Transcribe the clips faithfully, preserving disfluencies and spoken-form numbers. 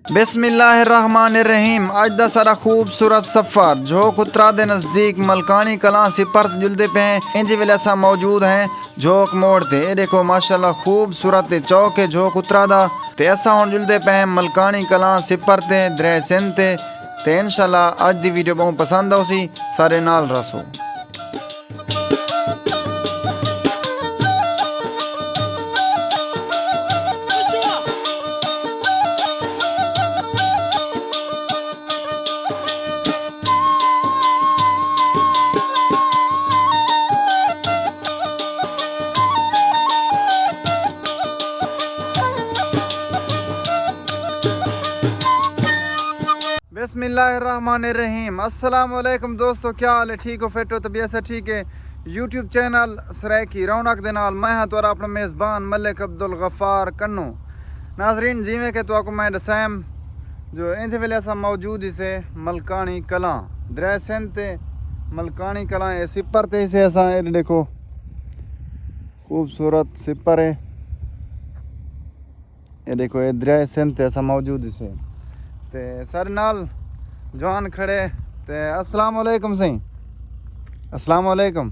بسم اللہ الرحمن الرحیم۔ اڄ دا ساݙا خوبصورت سفر جھوک اترا دے نزدیک ملکانی کلاں سپر تے جلدے پئے ہیں۔ انج ویلے اساں موجود ہیں جھوک موڑ تے۔ اے ݙیکھو ماشاءاللہ خوبصورت تے چوک ہے جھوک اترا دا۔ تے اساں ہݨ جلدے پئے ہیں ملکانی کلاں سپر تے، دریا سندھ تے۔ تے انشاءاللہ اڄ دی ویڈیو ٻہوں پسند آسی۔ سارے نال رہسو۔ بسم اللہ الرحمن الرحیم۔ السلام علیکم دوستو، کیا حال ہے؟ ٹھیک ہو، فٹ ہو، طبیعت سے ٹھیک ہے؟ یوٹیوب چینل سرائیکی رونق دے نال میں ہاں تہاݙا اپݨا میزبان ملک عبدالغفار کنوں۔ ناظرین، جیویں کہ تہاکوں میں ݙسیم جو ایں ویلے اساں موجود ہیسے ملکانی کلاں، دریا سندھ تے ملکانی کلاں، اے سپر تے ہیسے اساں۔ اے ݙیکھو خوبصورت سپر ہے۔ اے ݙیکھو، اے دریا سندھ تے اساں موجود ہیسے۔ تے ساݙے نال جوان کھڑے۔ تے السلام علیکم سئیں۔ السلام علیکم۔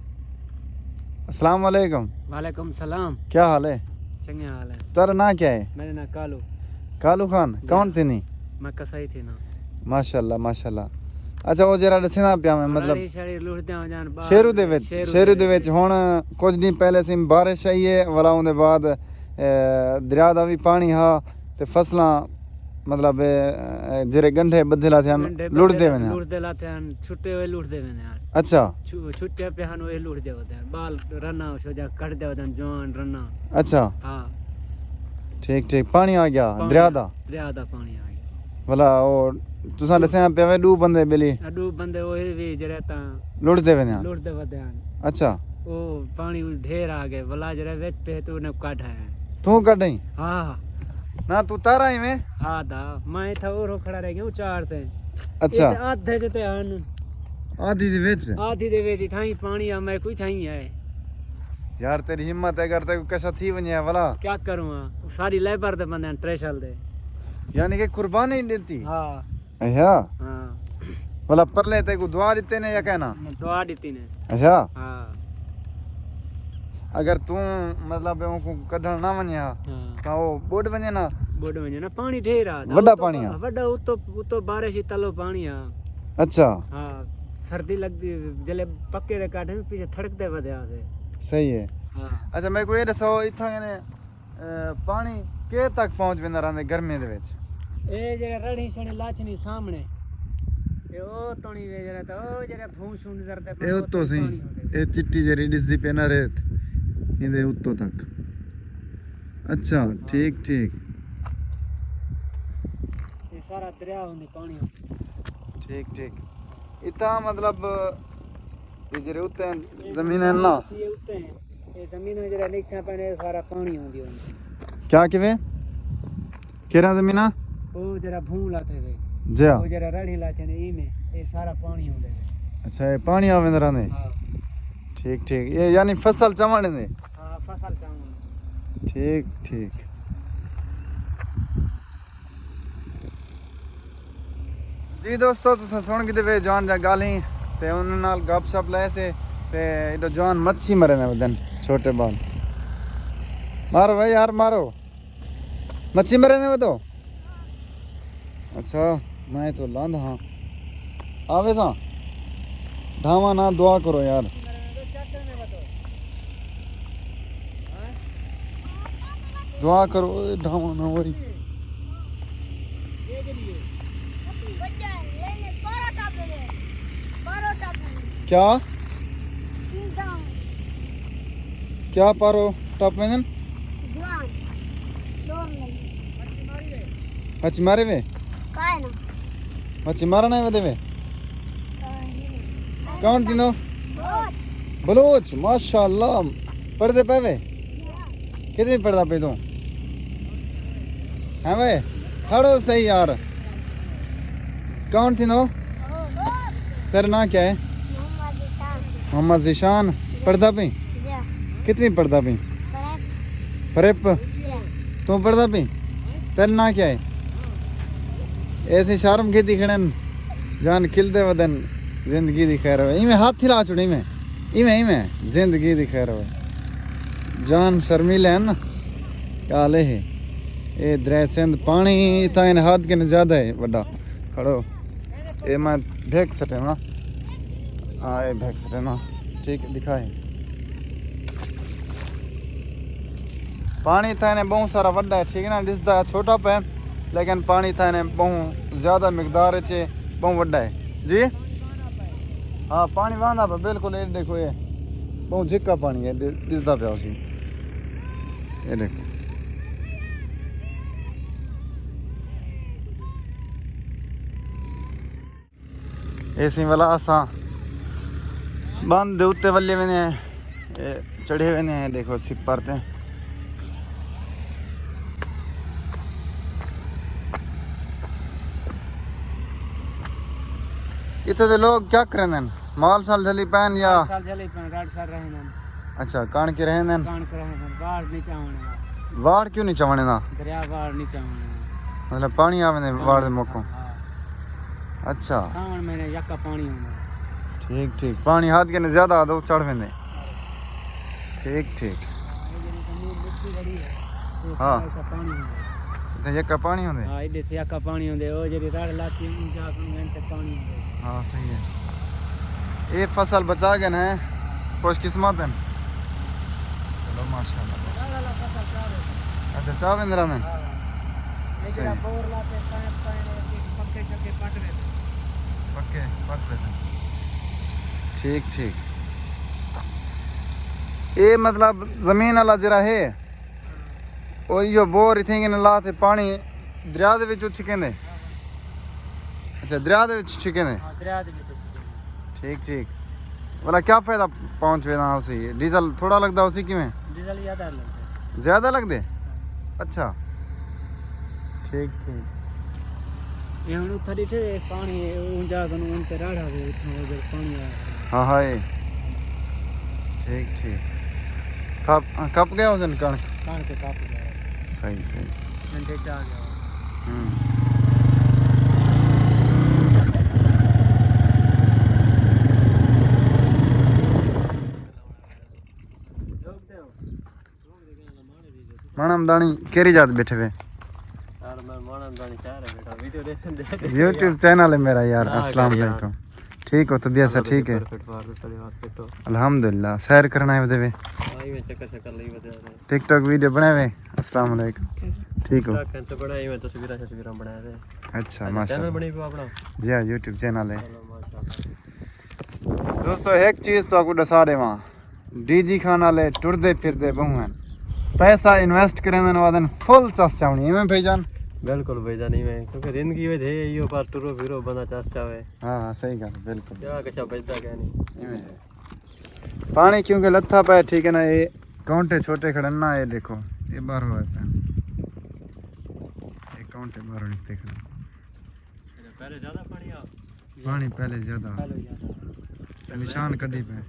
السلام علیکم۔ وعلیکم السلام۔ کیا حال ہے؟ چنڳے حال ہے۔ تہاݙا ناں کیا ہے؟ میݙا ناں کالو۔ کالو خان، جی۔ کون تھیندیں؟ میں کسائی تھینداں۔ ماشاءاللہ، ماشاءاللہ۔ اچھا، او جیڑھا ݙسیندا پیاں میں، مطلب، راڑی شاڑی لڑھدے ہو جان باہر، شیرو دے وچ، شیرو شیرو دے دے وچ۔ وچ۔ ہݨ کجھ ݙینھ پہلے سئیں بارش آئی ہے، ولا اوندے بعد اے، دریا دا وی پاݨی ہا تے فصلاں، مطلب، اے، جیڑھے ڳنڈھے ٻدھے لاتھے ہن، ڳنڈھے لڑھدے ٻدھے ویندے ہن۔ لڑھدے لاتھے ہن، چھٹے ہوئے لڑھدے ویندے ہن۔ اچھا۔ چھو-، چھٹے پئے ہن، اوہے لڑھدے ودے ہن۔ ٻال رنا شوجا کڈھدے ودے ہن، جوان رنا۔ اچھا۔ ہاں۔ ٹھیک، ٹھیک۔ پاݨی آ ڳیا، پاݨی دریا آ-، دا؟ دریا دا پاݨی آ ڳیا۔ ولا او تساں ݙسیا پیا وے ݙو بندے ٻلی۔ ہاں، ݙو بندے او وی جیڑھے تاں لڑھدے ویندے ہن۔ لڑھدے ودے ہن۔ اچھا۔ او پاݨی ڈھیر آ ڳئے، ولا جیڑھے وچ پئے تے انہیں کڈھ آئے۔ توں کڈھیں؟ ہاں۔ نہ توں تر آئی میں؟ ہاں دا، میں تھا اور کھڑا رہ ڳیا چار تے۔ اچھا۔ اے تے آدھے جتے ہن۔ آدھی دے وچ؟ آدھی دے وچ تھائیں پاݨی آ، میں کوئی تھائیں ہے۔ یار تیری ہمت ہے، اگر تے کوئی کسا تھی ونجے ولا۔ کیا کروں ہاں؟ ساری لیبر دے بندے ہن، تریشل دے۔ یعنی کہ قربانی ݙتی؟ ہاں۔ اچھا۔ ہاں۔ مطلب پرلے تے کو دعا ݙتے نے یا کہنا؟ دعا ݙتی نے۔ اچھا۔ ہاں۔ اگر توں مطلب اون کو کڈھن نہ ونجے ہا، ہاں۔ تاں او ٻڈ ونجے نا؟ ٻڈ ونجے نا، پاݨی ڈھیر آ۔ وݙا اتو پاݨی آ؟ وݙا، اتو، اتو بارش ہی تلو پاݨی آ۔ اچھا۔ ہاں، سردی لڳدی، جلے پکے دے کڈھ پیچھے تھڑکدے ودے آ سے۔ صحیح ہے۔ ہاں۔ اچھا، میکوں اے ݙسو، اتھاں کنے اے، پاݨی کے تک پہنچ ویندا رہندے گرمیاں دے وچ؟ اے جیڑھا رڑھی شڑھی لاچنی سامݨے، اے او توݨی وے جیڑھا تاں او جیڑھا بھوں شوں نظر تے اے اتوں سئیں، پاݨی ہوندے۔ اے چٹی جیڑھی ݙسدی پئی نا ریت، ایندے اتوں تک۔ اچھا، ہاں۔ ٹھیک، ٹھیک۔ اے سارا دریا ہوندے پاݨی ہوندے۔ ٹھیک، ٹھیک۔ اتھاں مطلب اے جیڑھے اتے زمین ہے نا؟ اے اتے ہیں۔ اے زمین ہے جیڑھا لکھا پنے سارا پاݨی ہوندی ہوندی۔ کیا کیویں؟ کیڑھا زمیناں؟ او جیڑھا بھوں لاتے وے۔ جی۔ او جیڑھا رڑھی لاتے نے ایویں، اے سارا پاݨی ہوندے وے۔ اچھا، اے پاݨی آ ویندا رہندے؟ ہاں۔ ٹھیک، ٹھیک۔ اے یعنی فصل چوݨ دے؟ ہاں، فصل چوݨ۔ ٹھیک، ٹھیک۔ جی دوستو، تساں سݨ گھدے وے جوان دیاں ڳالھیں تے انہاں نال گپ شپ لائے سے تے ایݙو جوان مچھی مریندے ودن چھوٹے ٻال۔ مارو بھائی یار، مارو۔ مچھی مریندے ودو۔ اچھا، میں تو لاندھ ہاں۔ آوے ساں۔ ڈھاواں نہ، دعا کرو یار۔ دعا کرو، اے ڈھاواں نہ ہوئی۔ کیا؟ کیا پارو ٹپ ویندن؟ مچھی مارے وے؟ کائے نہ۔ مچھی مارݨ آئے ودے وے؟ کون تینو؟ بلوچ، ماشاءاللہ۔ پڑھدے پئے وے؟ کتنی پڑھدا پئے توں؟ ہیں وے؟ کھڑو صحیح یار۔ کون تھیندو؟ تیرا ناں کیا ہے؟ محمد ذیشان۔ محمد ذیشان۔ پڑھدا پئیں؟ جی۔ کتنی پڑھدا پئیں؟ پریپ۔ پریپ؟ جی۔ توں پڑھدا پئیں؟ تیرا ناں کیا ہے؟ ایسی شرم کیتی کھڑن، جان کھلدے ودن، زندگی دی خیر ہوئے۔ ایویں ہاتھ ہلا چھوڑ، ایویں، ایویں، ایویں، زندگی دی خیر ہوئے۔ جان شرمیلے ہن نا، کالے ہے۔ اے دریا سندھ پانی اتھاں ان حد کن زیادہ ہے وڈا۔ کھڑو۔ اے میں بھیک سٹے نا۔ ہاں، اے بھیک سٹے نا۔ ٹھیک، ݙکھائے۔ پاݨی تھا نے ٻہوں سارا وݙا ہے، ٹھیک ہے نا، ݙسدا چھوٹا پئے، لیکن پاݨی تھا نے ٻہوں زیادہ مقدار وچ ہے، ٻہوں وݙا ہے۔ جی؟ ہاں، پاݨی وہندا پئے، بالکل، اے ݙیکھو، اے ٻہوں جھکا پاݨی ہے، ݙ-، ݙسدا پیا اسی۔ اے ݙیکھو۔ ایسیں والا اساں بند دے اتے ولے ویندے ہیں، اے چڑھے ویندے ہیں، دیکھو سپر تے۔ اتھے دے لوگ کیا کرن ہیں؟ مال سال جھلی پین یا؟ سال جھلی پین، رڑ سال رہن ہیں۔ اچھا، کݨ کے رہن ہیں؟ کݨ کے رہن ہیں، باہر نہیں چاونے۔ واڑ کیوں نہیں چاونے نا؟ دریا واڑ نہیں چاونے۔ مطلب پاݨی آوے نے واڑ دے موقع؟ ہاں۔ اچھا۔ ساوݨ مہینے یکا پاݨی ہوندا۔ ٹھیک، ٹھیک۔ پاݨی حد کنے زیادہ آ تو چڑھ ویندے۔ ٹھیک، ٹھیک۔ ہاں، اے جیڑھی زمین مٹی کھڑی ہے، او ہاں۔ اتھاں پاݨی ہوندا۔ اتھاں یکا پاݨی ہوندے؟ ہاں، ایݙے تے یکا پاݨی ہوندے، او جیڑھی رڑ لاتی اوں جا کے وین تے پاݨی ہوندے۔ ہاں، صحیح ہے۔ اے فصل بچا گئے ہیں، خوش قسمت ہیں۔ چلو، ماشاءاللہ۔ رڑ والا فصل چاہ رہے ہیں۔ اچھا، چاہ ویندے رہندے ہیں؟ ہاں۔ اے جیڑھا صحیح۔ بور لاتے، پائپ پائے، پکے شکے پٹ رہے ہیں۔ پکے پٹ رہے ہیں۔ ٹھیک، ٹھیک۔ اے مطلب زمین والا جیڑھا ہے، او ایہو بور اتھیں کنے لا تے پاݨی دریا دے وچوں چھکیندے؟ اچھا، دریا دے وچ چھکیندے؟ ہاں، دریا دے وچ چھکیندے۔ ٹھیک، ٹھیک۔ ولا کیا فائدہ پہنچ وینا اسی؟ ڈیزل تھوڑا لگدا اسی کیویں؟ ڈیزل زیادہ لگدا ہے۔ زیادہ لگدے؟ ہاں۔ اچھا۔ ٹھیک، ٹھیک۔ اے ہݨ اتھاں ݙٹھے پاݨی، اوں جا کنوں اوں تے راڑھا وے، اتھاں اگر پاݨی آیا۔ ہاں، ہاں، اے۔ ٹھیک، ٹھیک۔ کپ، کپ ڳئے ہوسن کݨک؟ کݨک کپ ڳئے۔ صحیح، صحیح۔ گھنٹے چ آ ڳئے۔ ہوں۔ ماݨا مداݨی کیڑھی جات بیٹھے وے؟ یار، میں ماݨا مداݨی شہر ہے بیٹھا، ویڈیو ݙیکھݨ دے۔ یوٹیوب چینل ہے میرا یار۔ ہاں، السلام یار۔ علیکم۔ ٹھیک ہو؟ طبیعت سب ٹھیک ہے؟ فٹ فاٹ سارے واسطے تو۔ الحمدللہ۔ سیر کرݨ آئے ودے وے؟ ہاں، ایویں چکر شکر لئی ودے وے۔ ٹک ٹاک ویڈیو بݨائے وے؟ السلام علیکم۔ ٹھیک ہو؟ ٹک ٹاک تے بݨائے، ایویں تصویراں شصویراں بݨائے وے۔ اچھا، اچھا، ماشاءاللہ۔ چینل بݨی پیا اپݨا؟ جی ہاں، یوٹیوب چینل ہے۔ چلو، ماشاءاللہ۔ دوستو، ہک چیز تہاکوں ݙسا ݙیواں، ڈی جی خان والے ٹردے پھردے ٻہوں ہن، پیسہ انویسٹ کریندن، وادن فل چس چاوݨی، ایویں بھائی جان؟ بالکل بھائی جان، ایویں، کیونکہ زندگی وچ ہے ایہو، پر ٹرو پھرو بندہ چس چاوے۔ ہاں، ہاں، صحیح ڳالھ، بالکل۔ کیا کچھ بچدا کیا نہیں۔ ایویں ہے۔ پاݨی کیونکہ لتھا پئے، ٹھیک ہے نا، اے کانٹے چھوٹے کھڑن نا، اے ݙیکھو، اے ٻاہروں آئے پئے۔ اے کانٹے ٻاہروں نکتے کھڑن۔ اچھا، پہلے زیادہ پاݨی آ؟ پاݨی پہلے زیادہ۔ پہلے زیادہ۔ تے نشان کڈھی پئے۔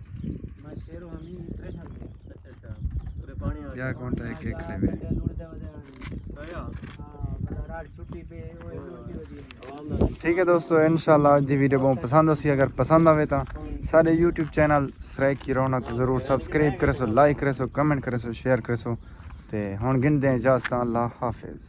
میں شیرو ہمیں پریشر پہ۔ اچھا، اچھا۔ پورے پاݨی آ کیا گیا۔ کانٹا ایک ایک کھڑے پئے۔ لڑدے ودے آ گئے۔ آیا؟ ہاں، بڑا راڑ چھٹی پہ، اوئے لڑدی ودی۔ ٹھیک ہے دوستو، انشاءاللہ اڄ دی ویڈیو ٻہوں پسند ہوسی۔ اگر پسند آوے تاں ساݙے یوٹیوب چینل سرائیکی رونق ضرور سبسکرائب کریسو، لائک کریسو، کمنٹ کریسو، شیئر کریسو۔ تے ہݨ گھندے ہیں اجازت، اللہ حافظ۔